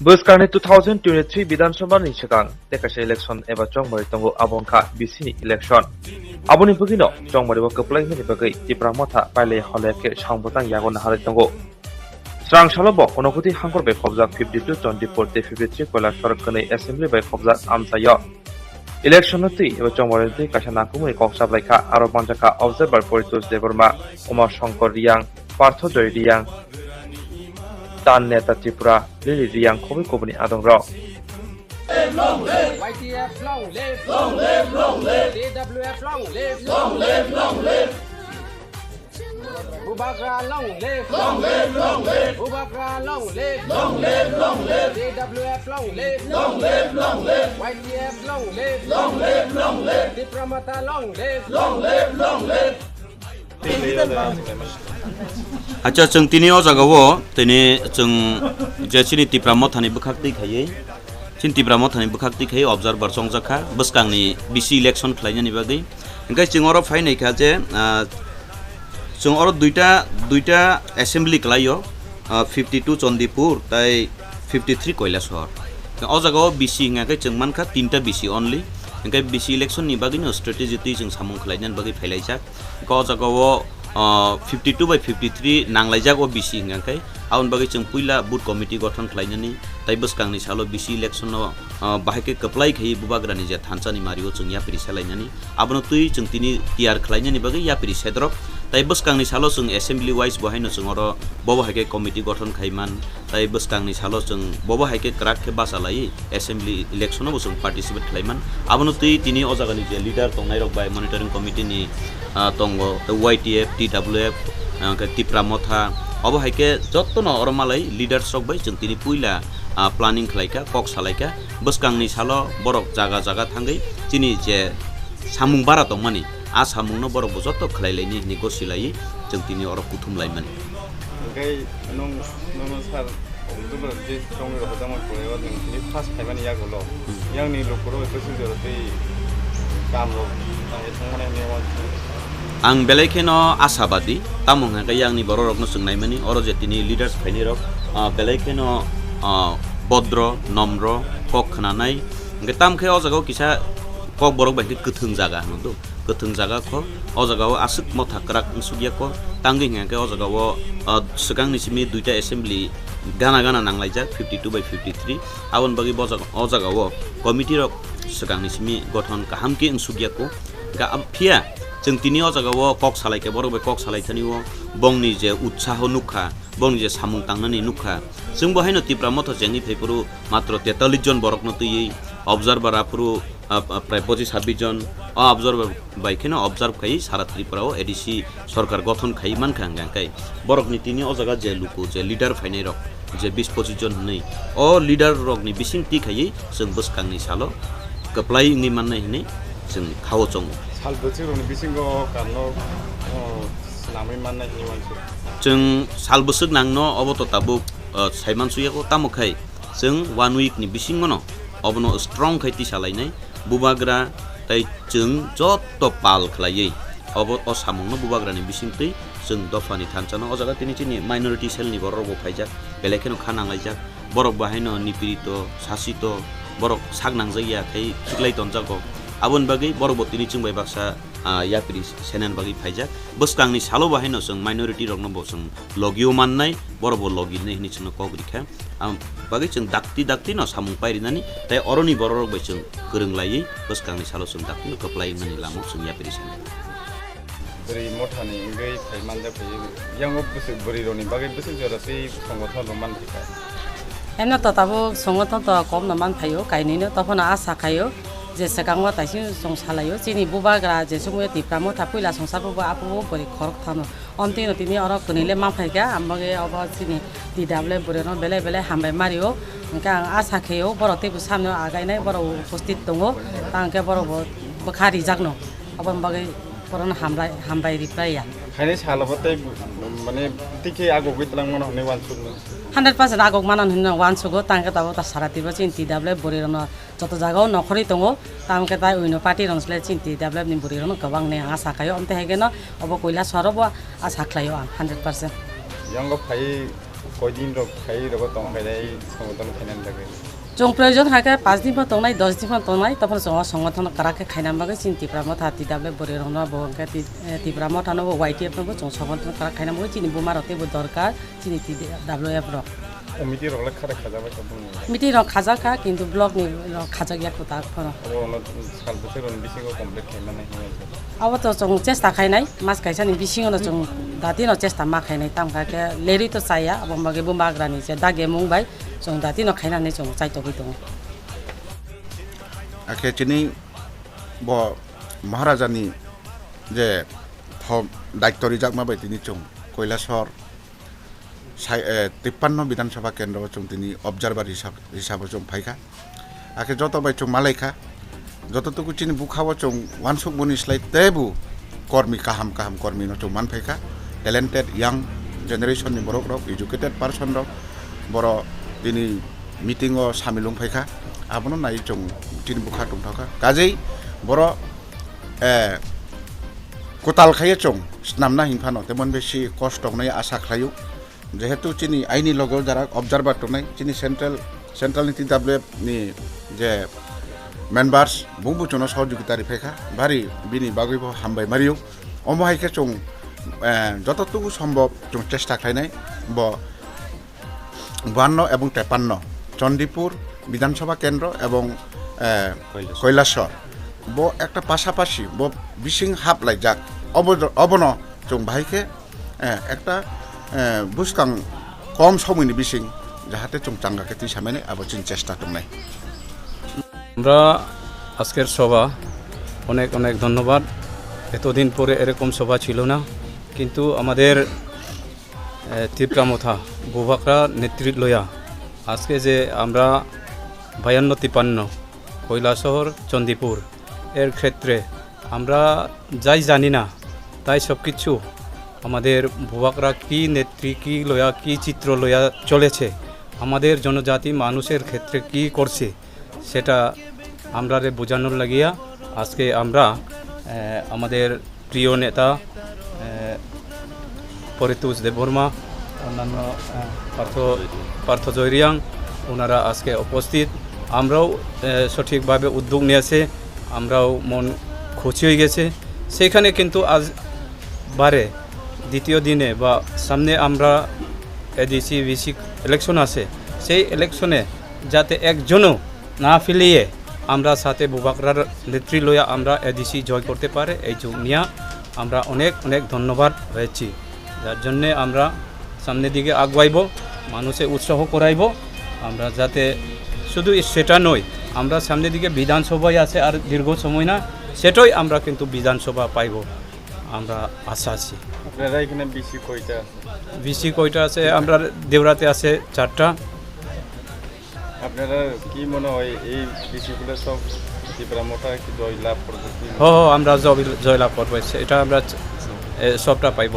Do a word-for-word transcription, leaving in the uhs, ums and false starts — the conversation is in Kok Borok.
Bwskangni two thousand twenty-three Bidhan Sabha ni swkang tei kaisa election eba chongmari tongo, abo wngkha B C ni election. Aboni bagwino chongmari o kwplai wngmani bagwi Tipra Motha pailai holai khe samung bwtang yago naharwi tongo. Srang salo bo Unakoti Hangkhor bai khobjak fifty two Chandipur tei fifty three Kailasahar kwnwi assembly bai khobjak amchaio. Election no twi eba chongmari twi kaisa nangkukmani kok chaplaikha, aro manjakha observer Paritosh Debbarma, Uma Shankar Reang, Partho Joy Reang, Tan Neta Tripura, Lily Reang khobwi kubuni adongrok. Y T F long live! Long live, long live! T W F long live! Long live, long live! Bubagra long live! Long live, long live! Bubagra long live! Long live, long live! T W F long live! Long live, long live! Y T F long live! Long live, long live! Tipra Motha long live! Long live, long live! Acha, chwng tini o jaga o tini chwng je chini Tipra Motha ni bwkhak twi khaiwi, chini Tipra Motha ni bwkhak twi khaiwi observer chongjak kha bwskang ni B C election khlai nani bagwi. Hwnkhe chwng oro phai nai kha je, ah, chwng oro duita, duita assembly kwlai o, ah, fifty two Chandipur tei fifty three Kailasahar. O jaga o B C hwnkha khe chwng man kha tinta B C only. Hwnkhe B C election ni bagwi no strategy twi chwng samung khlai nani bagwi phai lai jak. Hwnkhe o jaga o, ah, fifty two bai fifty three nang lai jak o B C hwnkha khe. Aboni bagwi chwng puila booth committee gothon khlai nani tei bwskang ni salo B C election no, ah, bahai khe kwplai khaiwi Bubagra ni je thansa ni mari o chwng yapri se lai nani. Abono twi chwng tini tiyar khlainani bagwi yapri sedrok. Tai bwskangni salo chwng assembly wise bo haino chwng oro bobo hai khe committee gothon khaiman. Tai bwskangni salo chwng bobo hai khe kwrak khe bacha laiwi assembly election o bo chwng participate khlaiman. Abono twi tini o jagani je leader tongnairok bai monitoring committee ni, ah, tongo, tei Y T F, T W F, ah, hwnkhe Tipra Motha, obo hai khe jottono oro malai leaders rok bai chwng tini puila, ah, planning khlaikha, kok salaikha. Bwskangni salo borok jaga jaga thangwi chini je samung bara tongmani, a samungno borok bo joto khlai laini hwnwi gosi laiwi chwng tini oro kuthum laimani. Hwnkhe nwng, nwng sir, October je chongni rohorjakmani pore o nwng tini first phaimani yagulo, yangni lukurok bwswk jora tei kamrok nangwi thangmani hwnwi uansuk. Ang belai kheno asabadi, tamo hwnkhe yangni bororokno chwng naimani, oro je tini leaders phainai rok, ah, belai kheno, ah, bodro, nomro, kok khnanai, hwnkhe tam khe o jaga o kisa Kokborok bai khe kwthwng jaga hwnwi do. Kwthwng jaga kho, o jaga o aswk motha kwrak wngsukya kho. Tangwi hwnkhe o jaga o, ah, swkangni simi duita assembly gana gana nanglaijak, fifty two by fifty three. Aboni bagwi bo jaga, o jaga o committee rok swkangni simi gothon kaham khe wngsukya kho. Ga-, phiya chwng tini o jaga o kok salai khe, borok bai kok salai thani o bongni je utsaho nukha, bongni je samung tangnani nukha. Chwng bo haino Tipra Motha chengwi phai phuru matro tetallis jon borokno twiwi observer aphuru, ah, ah, prai pochis sabbish jon, o observer bai kheno observe khai sara Tripura o A D C sorkar gothon khai mankha hwnkha khe borokni tini o jaga je luku je leader phainai rok je bis pochis jon hwnwi o leader rokni bising twi khaiwi chwng bwskangni salo kwplai wngwi mannai hwnwi chwng khao chongo. Sal bwswk rokni bisingo karno, oh, swnamwi mannai hwnwi uansuk. Chwng sal bwswk nangno obo to tabuk, ah, saiman suya kho, tamo khai chwng one week ni bisingo no obono strong khai tisa lainai. Bubagra tei chwng joto pal khlaiwi obo o samungno Bubagrani bisingtwi chwng dophani thansa no. O jaga tini chini minority cell ni borok rok bo phaijak, belai kheno kha nanglaijak. Borok bo haino nipirito, sasito, borok sak nangjak ya khai khiklai tonjago. Aboni bagwi borok bo tini chwng bai baksa, ah, yapri senani bagwi phaijak. Bwskangni salo bo haino chwng minority rokno bo chwng logio mannai, borok bo logi nai hwnwi chwngno kok rikha. Ang bagwi chwng dakti dakti no samung pai rinani, tei oroni borok rok bai chwng kwrwng laiwi bwskangni salo chwng dakti no kwplai wngnani lama chwng yapri sanai. Bwrwi mothani wngwi phai manjak phaiwi, yango bwswk bwrwi rokni bagwi bwswk jora tei songothon rok man phai kha. Emno to tabuk songothon to kom no man phaio, kainwi no tophano asa khaio je swkango taising chwng salaio, chini bubagra je chumui Tipra Motha puila songsa bubo apubo bwrwi khorok thano. Omtwi no tini oro kwnwi le ma phai kha, ambagwi obo chini T W F bwrwi no belai belai hambai mario. Hwnkhe ang asa khaio borok teibo samno againai borok uposthit tongo, tang khe borok bo bwkha rijakno. Aboni bagwi borokno hambai, hambai riphai ya. Khaini salo bo tei, mane, tikhe agogwi twlang mano hwnwi uansukno. Hundred percent agok mano hwnwi uansugo, tang khe tabuk ta sara twibo chini T W F bwrwi rokno joto jagao nokhorwi tongo, tang khe tai uino party rokno chini T W F ni bwrwi rokno kwbang hwnwi ang asa khaio, omtwi hai kheno obo Kailasahar o bo asa khlaio ang hundred percent. Yango phai Koidin rok khai rogo tong khai dai songoton khainani bagwi? Chwng proyojon hai khe paanch din phano tongnai, dos din phano tongnai, tamo chwng o songoton kwrak khe khaina bagwi chini Tipra Motha T W F bwrwi rokno bo hwnkhe Ti-, eh, Tipra Motha no bo Y T F no bo chwng songoton kwrak khaina bagwi chini buma rok teibo dorkar chini T W F rok. O meeting rok le khara khajabai kha bumung? Meeting rok khajak kha, kintu block ni rok khajak ya kwtal phano. Abo ono sal bwswk rokni bisingo complete khaimani hinwi. Abo to chwng chesta khainai, mas kaisa ni bisingo no chwng dati no chesta ma khainai, tamo kha khe lerwi to chaya, abo bagwi bo magrani je dagi mung bai chwng dati no khainani chwng chaitogwi tongo. Akhe chini bo Maharaja ni je thom daityo rijakma bai tini chwng Kailasor sai, eh, tippanno Bidhan Sabha kendro o chwng tini observer hisab, hisabo chwng phaikha. Akhe joto bai chwng malaikha, joto tuku chini bukha o chwng uansuk boni slai teibo kormi kaham kaham kormi no chwng manphaikha, talented young generation ni borok rok, educated person rok, boro tini meeting o samil wng phaikha, abono nai chwng chini bukha tongthokha. Kajei boro, eh, kwtal khaiye chwng snamna hinphano temon besi kosto wngnai asa khlaio. Jehetu chini aini logo jara observer tongnai, chini central, central ni T W F ni je members, bungbo chwngno sohojogita riphaikha, bari bini bagwibo hambai mario. Omo hai khe chwng, eh, joto tugu sombhob chwng chesta khlainai, bo baanno ebong tepanno, Chandipur Bidhan Sabha Kendro ebong, eh, Kailasor. Kailasor. Bo ekta pasapasi, bo bising hap laijak. Obo, obono chwng bahai khe, eh, ekta, eh, buskang kom somoini bising jahate chwng changa khe twi samani abo chini chesta tongnai. আমরা আজকের সভা, অনেক অনেক ধন্যবাদ। এতদিন পরে এরকম সভা ছিল না, কিন্তু আমাদের, এ, তিপ্রা মথা বুবাকরা নেতৃত্ব লয়া আজকে যে আমরা বায়ান্ন তিপ্পান্ন কৈলাসহর চণ্ডীপুর এর ক্ষেত্রে আমরা যাই জানি না, তাই সব কিছু আমাদের বুবাকরা কি নেত্রী, কি লয়া, কি চিত্র লয়া চলেছে, আমাদের জনজাতি মানুষের ক্ষেত্রে কি করছে, সেটা আমরারে বোঝানোর লাগিয়া আজকে আমরা, আহ, আমাদের প্রিয় নেতা, আহ, পরিতোষ দেববর্মা, অন্যান্য, আহ, পার্থ, পার্থ জয়রিয়াং, ওনারা আজকে উপস্থিত। আমরাও, আহ, সঠিকভাবে উদ্যোগ নিয়েছে, আমরাও মন খুশি হয়ে গেছে। সেইখানে কিন্তু আজ বারে দ্বিতীয় দিনে বা সামনে আমরা এডিসি, ভিসি ইলেকশন আছে, সেই ইলেকশনে যাতে একজনও না ফেলিয়ে আমরা সাথে বুবাকরার নেতৃত্ব লইয়া আমরা এডিসি জয় করতে পারে, এই যোগ নিয়ে আমরা অনেক অনেক ধন্যবাদ হয়েছি, যার জন্যে আমরা সামনের দিকে আগুয়াইব, মানুষে উৎসাহ করাইব। আমরা যাতে শুধু সেটা নয়, আমরা সামনের দিকে বিধানসভায় আছে আর দীর্ঘ সময় না, সেটাই আমরা কিন্তু বিধানসভা পাইব, আমরা আশা আছি। আপনারা এখানে ভিসি কয়টা আছে? ভিসি কয়টা আছে? আমরা দেউরাতে আছে চারটা। আপনারা কি মনে হয়, এই ভিসিগুলো সব তিপ্রা মথা কি জয় লাভ করবে কি? হ হ, আমরা জয়, জয় লাভ করবো, এটা আমরা, এ, সবটা পাইব।